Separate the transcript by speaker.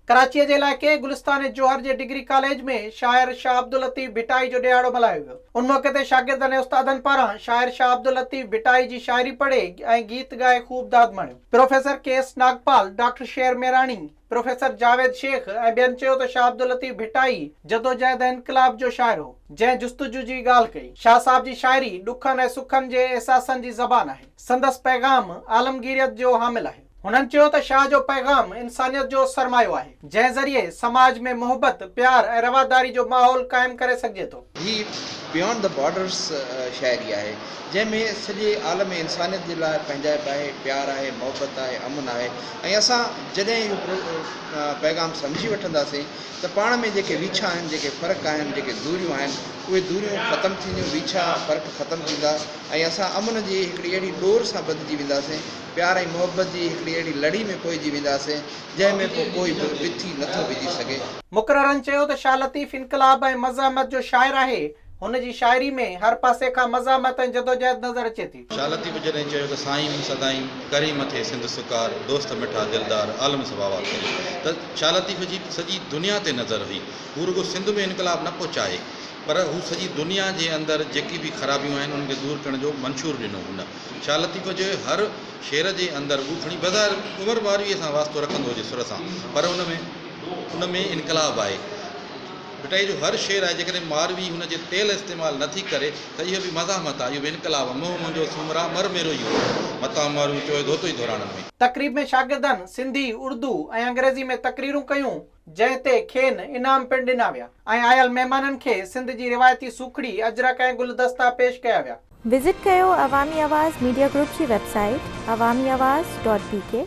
Speaker 1: ڪراچيء جي علائقي گلستان جوهر جي ڊگري ڪاليج ۾ شاعر شاهه عبداللطيف ڀٽائي جو ڏهاڙو ملهايو ويو. ان موقعي تي شاگردن ۽ استادن پاران شاعر شاهه عبداللطيف ڀٽائي جي شاعري پڙهي ۽ گيت ڳائي خوب داد ماڻيو. Professor K S Nagpal, doctor Sher Mirani, professor Javed Shaikh ۽ ٻين چيو ته شاهه عبداللطيف ڀٽائي جدوجهد ۽ انقلاب جو شاعر هو، جنهن جستجو جي ڳالهه ڪئي. شاهه صاحب جي شاعري ڏکن ۽ سکن جي احساسن جي زبان آهي. سندس پيغام عالمگيريت جو حامل آهي. هنن چيو ته شاهه جو پيغام انسانيت جو سرمايو آهي، جنهن ذريعي سماج ۾ محبت، پيار ۽ رواداري جو ماحول قائم ڪري سگهجي ٿو.
Speaker 2: هي بيانڊ the borders شاعري آهي، جنهن ۾ سڄي عالم انسانيت جي لاء پنهنجائپ آهي، پيار آهي، محبت آهي، امن آهي ۽ اسان جڏهن اهو پيغام سمجهي وٺنداسين ته پاڻ ۾ جيڪي ويڇا آهن، جيڪي فرق آهن، جيڪي دوريون آهن، اهي دوريون ختم ٿينديون، ويڇا، فرق ختم ٿيندا ۽ اسان امن جي هڪڙي اهڙي ڏور سان ٻڌجي وينداسين، پيار ۽ محبت جي هڪڙي اهڙي لڙي ۾ پوئجي وينداسين، جنهن ۾ پوء ڪوئي به وٿي نه ٿو وجهي سگهي.
Speaker 1: مقررن چيو ته شاهه لطيف انقلاب ۽ مزاحمت جو شاعر آهي، هن جي شاعري ۾ هر پاسي کان مزاحمت ۽ جدوجهد نظر اچي ٿي.
Speaker 3: شاهه لطيف جڏهن چيو ته سائين مون سدائين، ڪرين مٿي سنڌ سڪار، دوست مٺا دلدار، عالم سڀ آباد ڪرين ته شاهه لطيف جي سڄي دنيا تي نظر هئي. هو رڳو سنڌ ۾ انقلاب نه پهچائي پر هو سڄي دنيا جي اندر جيڪي به خرابيون آهن انهن کي دور ڪرڻ جو منشور ڏنو هن. شاهه لطيف جي هر شعر جي اندر هو کڻي بظاهر عمر مارويء سان واسطو رکندو هجي سر سان پر ان ۾ ان ۾ انقلاب آهي. ڀٽائيء جو هر شعر آهي جيڪڏهن ماروي هن جي تيل استعمال نه ٿي ڪري ته اهو به مزاحمت آهي اهو به انقلاب آهي منهن منهنجو سومرا مر ميرو ئي هو متان مارون چوء ڌوتو ئي ڌوراڻن ۾.
Speaker 1: تقريب ۾ شاگردن سنڌي، اردو ۽ انگريزي ۾ تقريرون ڪيون جنهن تي کين انعام پڻ ڏنا ويا ۽ آيل مهمانن کي سنڌ جي روايتي سوکڙي، اجرڪ ۽ گلدستا پيش ڪيا ويا.
Speaker 4: وزٽ ڪيو عوامي آواز ميڊيا گروپ جي website Awami Awaz dot B K.